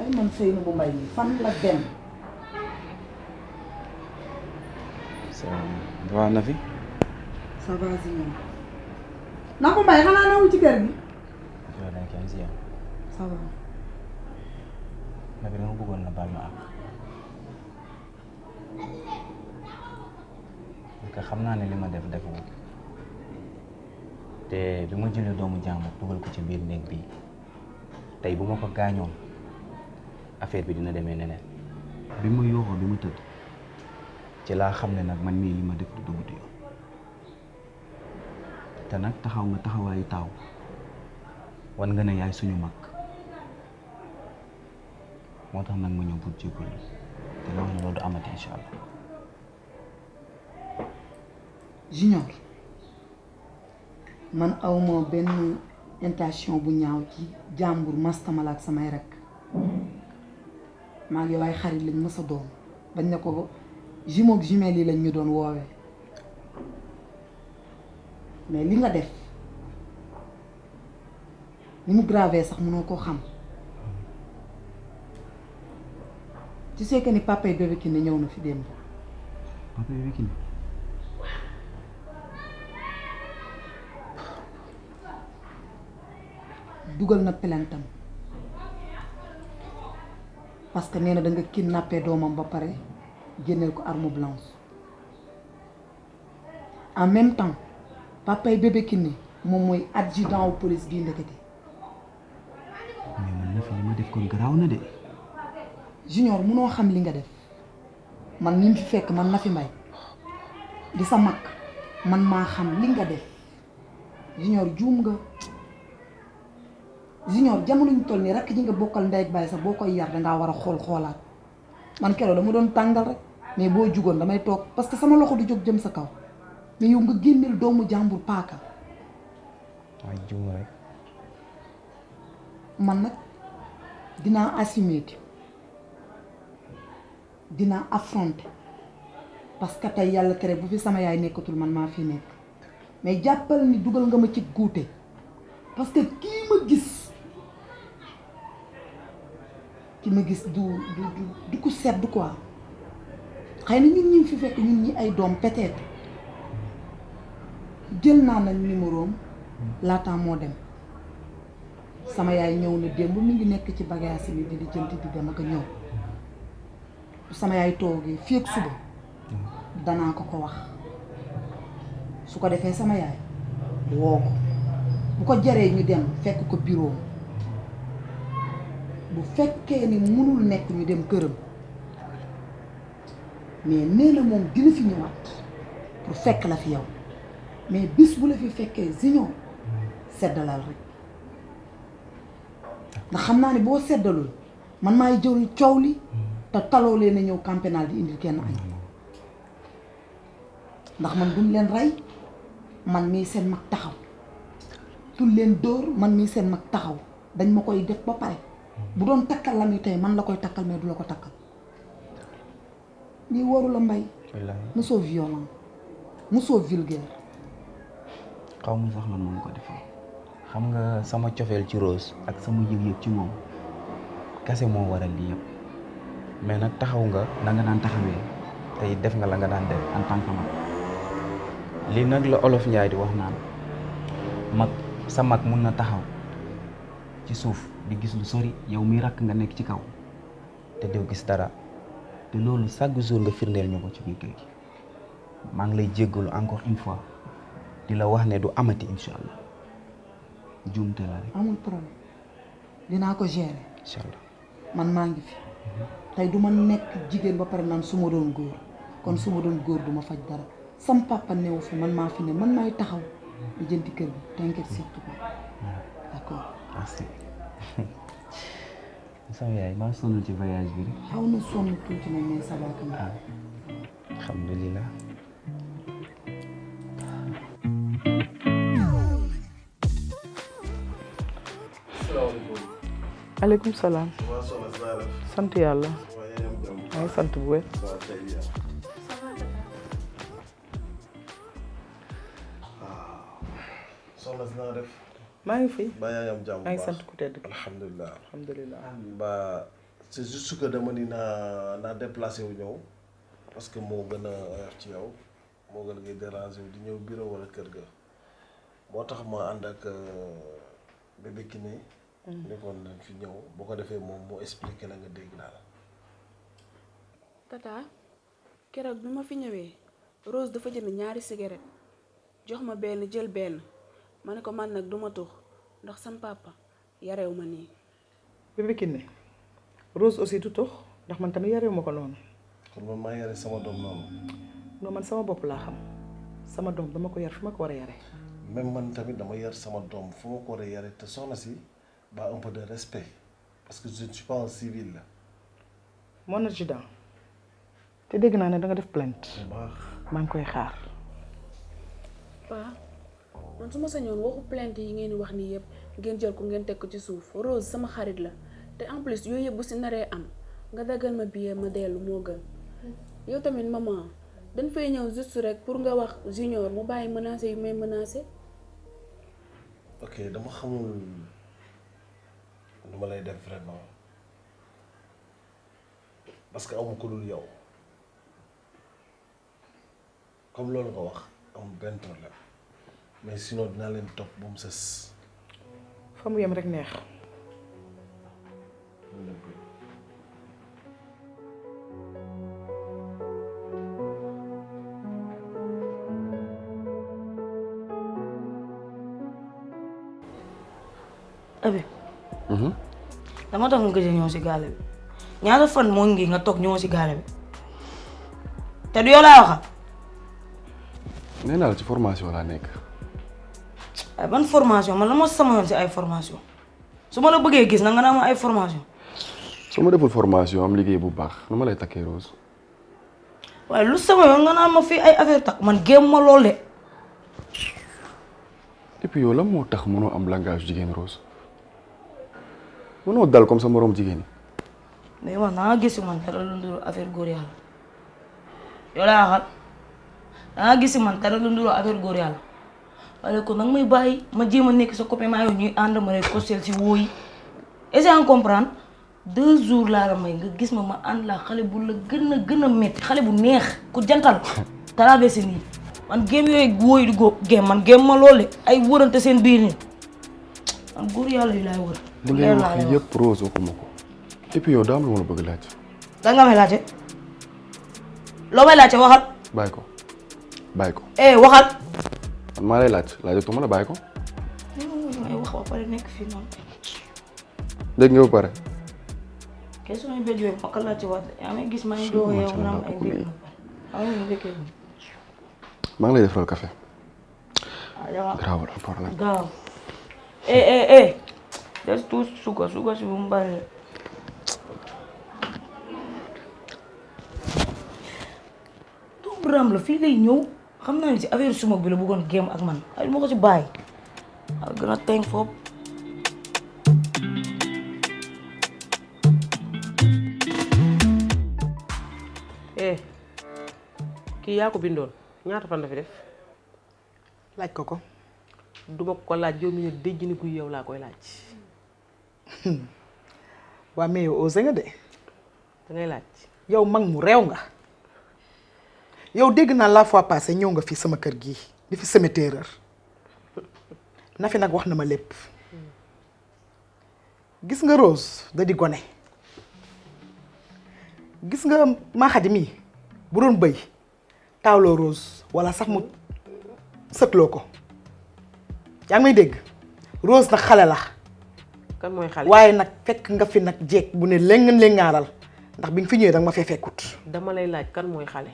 ay man Seynabou Mbaye mi fan la dem. waaw na fi. ça va Zignon. Nabou Mbaye xanaa newul ci kër gi. yow dañ koy ziar. ça va. na fi dama bëggoon na baal ma àq. parce que xam naa ne li ma def defu te bi ma jëlee doomu jàmbur dugal ko ci biir néeg bi tey bu ma ko gaañoon affaire bi dina demee neneen. bi ma yooxoo bi ma tëdd ci laa xam ne nag man mii li ma def du dugg yoon te nag taxaw nga taxawaayu taaw wan nga ne yaay suñu mag moo tax nag ma ñëw pour jéggalu te la wax ne loolu du amati incha allah. Junior man awma benn intention bu ñaaw ci jàmbur mastamala ak samay rek maa ngi waaye xarit lañ mës a doon bañ ne ko jumeau ak jumelle yi lañ ñu doon woowee mais li nga def ni mu grave sax mënoo koo xam tu sais que ni papa yi bébé Kiné ñëw na fi démb. papa bébé Kiné. dugal na plaintam parce que nee na da nga kidnappé doomam ba pare génneel ko arme blanche en même temps papay bébé Kiné moom mooy adjudant wu police bii ndekete. mais man na fi li ma def kon garaaw na de. Junior munoo xam li nga def man ni mu fi fekk man Nafi Mbaye di sa mag man maa xam li nga def Junior juum nga. Junior jamono ñu toll nii rakk ji nga bokkal ndey ak baay sax boo koy yar dangaa war a xoolaat man keroog dama doon tàngal rek mais boo jugoon damay toog parce que sama loxo du jóg jëm sa kaw mais yow nga génneel doomu jàmbur paaka. waaye juum rek. man nag dinaa assumer dinaa affronter parce que tey yàlla tere bu fi sama yaay nekkatul man maa fi nekk mais jàppal ni dugal nga ma ci guute parce que kii ma gis. ki ma gis du ko sedd quoi xëy na ñun ñi fi fekk ñun ñi ay doom peut-être jël naa nañ numéro am laataa moo dem sama yaay ñëw na démb mi ngi nekk ci bagage yi di jënti di dem ak a ñëw sama yaay toogee fii ak suba danaa ko ko wax su ko defee sama yaay woo ko bu ko jaree ñu dem fekk ko bureau bu fekkee ni mënul nekk ñu dem këram mais nee na moom dina fi ñëwaat pour fekk la fi yow mais bis bu la fi fekkee Junior seddalal rek ndax xam naa ne boo seddalul man maay jël coow li te taloo leen a ñëw camp pénal di indil kenn añ ndax man duñ leen rey man mii seen mag taxaw duñ leen dóor man mii seen mag taxaw dañ ma koy def ba pare bu doon takkal la muy tey man la koy takkal mais du la ko takkal lii waru la Mbaye. mosoo violent mosoo vulgaire. xaw ma sax lan moom ko defal xam nga sama cofeel ci Rose ak sama yëg-yëg ci moom kese moo waral lii yëpp mais nag taxaw nga na nga daan taxawee tey def nga la nga daan def en tant que mag lii nag la olof Njaay di wax naan mag sa mag mun na taxaw ci suuf di gis lu sori yow mi rakk nga nekk ci kaw te doo gis dara te loolu chaque jour nga firndeel ñu ko ci biir kër gi maa ngi lay jéggalu encore une fois di la wax ne du amati incha allah juumte la rek. amul problème dinaa ko gérer. incha allah man maa ngi fi tey du ma nekk jigéen ba pare naan su ma doon góor kon su ma doon góor du ma faj dara sam papa newu fi man maa fi ne man maay taxaw di jënti kër bi t'inquiète surtout pas d'accord. merci. sama yaay maa sonn ci voyage bi rek. xaw na sonn tuuti na mais ça va quand même. alhamdulilah. aleykum salaam. sant yàlla. maa ngi sant bu wér. soxna si naa def. maa ngi fi. ba yaa ngi am jàmm bu baax maa ngi sant ku tedd. alhamdulilah alhamdulilah. ba c'est juste que dama ni naa déplacé wu ñëw parce que moo gën a oyof ci yow moo gën a ngay déranger wu di ñëw bureau wala kër ga moo tax ma ànd ak bébé Kiné nekkoon nañ fi ñëw boo ko defee moom moo expliqué la nga dégg daal. tata keroog bi ma fi ñëwee Rose dafa jënd ñaari cigarette jox ma benn jël benn ma ne ko man nag duma tux ndax sam papa yarew ma nii. bébé Kiné Rose aussi du tux ndax man tamit yarew ma ko noonu. kon man maa yare sama doom noonu. non man sama bopp laa xam sama doom dama ko yar fi ma ko war a yare. même man tamit dama yar sama doom fu ma ko war a yare te soxna si ba un peu de respect parce que je ne suis pas un civil la. mon adjudant te dégg naa ne da nga def plainte. baax maa ngi koy xaar. paa man su ma sañoon waxu plainte yi ngeen di wax nii yëpp ngeen jël ko ngeen teg ko ci suuf Rose sama xarit la te en plus yooyu yëpp bu si naree am nga daggal ma billet ma dellu moo gën yow tamit maman dañ fay ñëw juste rek pour nga wax Junior mu bàyyi menacé yu may menacé. ok dama xamul nu ma lay def vraiment parce que amu ko dul yow comme loolu nga wax amul benn problème mais sinon dinaa leen topp bu mu sës. fa mu yem rek neex. Abi dama tax nga gëj a ñëw si gaale bi ñaata fan moo ngi nga toog ñëw si gaale bi te du yow laa waxal. nee naa la ci formation laa nekk. ay ban formation man la moo sama yoon si ay formation su ma la bëggee gis na nga naa ma ay formation. su ma deful formation am liggéey bu baax nu ma lay takkee Rose. waaye lu sama yoon nga naan ma fii ay affaire takk man géem ma lool de. et puis yow la moo tax mënoo am langage jigéen Rose mënoo dal comme sa moroom jigéen yi. mais man da nga gis man dara lu nduru affaire góor yàlla yow laa waxal da nga gis man dara lu nduru affaire góor yàlla waaye kon nag may bàyyi ma jéem a nekk sa copain maa yow ñuy ànd ma rek kostel si wóoyi essayer en comprendre 2 jours laa la may nga gis ma ànd laa xale bu la gën a métti xale bu neex ku jantal traversé nii man géem yooyu wóoyi di góob géem man géem ma loole ay wërante seen biir nii man góor yàlla yi laay wër. li ngay wax yëpp Rose waxuma ko et puis yow daa am lu ma la bëgg laaj. da nga may laajte loo may laajte waxal. bàyyi ko bàyyi ko. waxal. man maa lay laajatuma la bàyyi ko. may wax ba pare nekk fii noonu. dégg nga ba pare. question yi bëgg yooyu ma ko laajte waat yaa may gis maa ngi doog a yow naam ay dégg maa ngi lay defaral café. waaw garaawul am problème. gaaw. des tuuti suukar si bu mu bari. doomu raam la fii lay ñëw xam naa ne si affaire suma bi la bëggoon géem ak man ay ma ko si bàyyi waaw gën a teng foofu. kii yaa ko bindoon ñaata fan la fi def. laaj ko. duma ko laaj yow mi ne déj ni kuy yow laa koy laaj. waa mais yow osé nga de. da ngay laaj. yow mag mu réew nga. yow dégg naa la fois passée ñëw nga fi sama kër gi di fi sama terreur na fi nag wax na ma lépp. gis nga Rose da di gone. gis nga maaxadi mii bu doon bëy taawloo Rose wala sax mu sëtloo ko. yaa ngi may dégg Rose nag xale la. kan mooy xale waaye nag fekk nga fi nag jeeg bu ne léng-léngaaral ndax bi nga fi ñëwee danga ma fee fekkut. dama lay laaj kan mooy xale.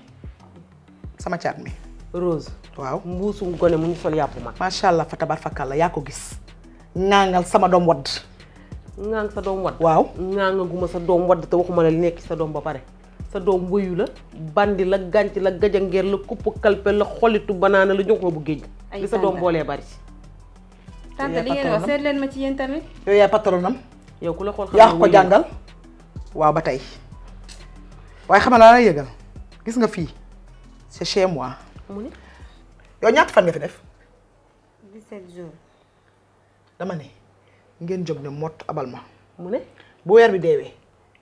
sama caat mi. Rose. waaw mbuusum gone mu ngi sol yàpp mag. macha allah fa tabar fakal la yaa ko gis. ŋaangal sama doom wadd. ŋaang sa doom wadd. waaw ŋaanga guma sa doom wadd te waxuma la li nekk sa doom ba pare. sa doom wëyu la bandi la gànc la gajangeer la kupp kalpe la xolitu banaana la jox ma bu géej. li sa doom boolee bari. tante li ngeen wax seet leen ma ci yéen tamit. yow yaay patronam. yow ku la xool yaa ko jàngal. waaw ba tey waaye xam naa la yëgal gis nga fii c'est chez moi. mu ne. yow ñaata fan nga fi def. 17 jours. dama ne ngeen jóg ne mott abal ma. mu ne. bu weer bi deewee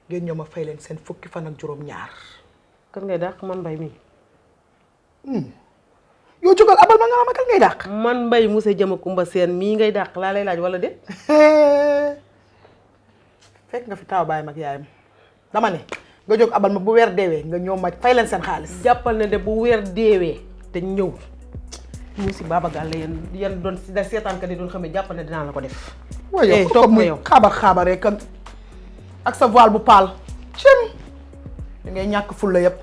ngeen ñëw ma fay leen seen fukki fan ak juróom-ñaar. kan ngay dàq man mbay mi. yow jógal abal ma nga xam kan ngay dàq. man mbay monsieur Jama Kumba Seen mii ngay dàq laa lay laaj wala déet. fekk nga fi taw baay mag yaayam dama ne nga jóg abal ma bu weer deewee nga ñëw ma fay leen seen xaalis. jàppal ne de bu weer deewee te ñëw ñu si Baba Galle yan doon si da seetaan ka di doon xamee jàppal ne dinaa la ko def. waaye yow toog muy yow xaabar rek ak sa voile bu paal. cim da ngay ñàkk fulla yëpp.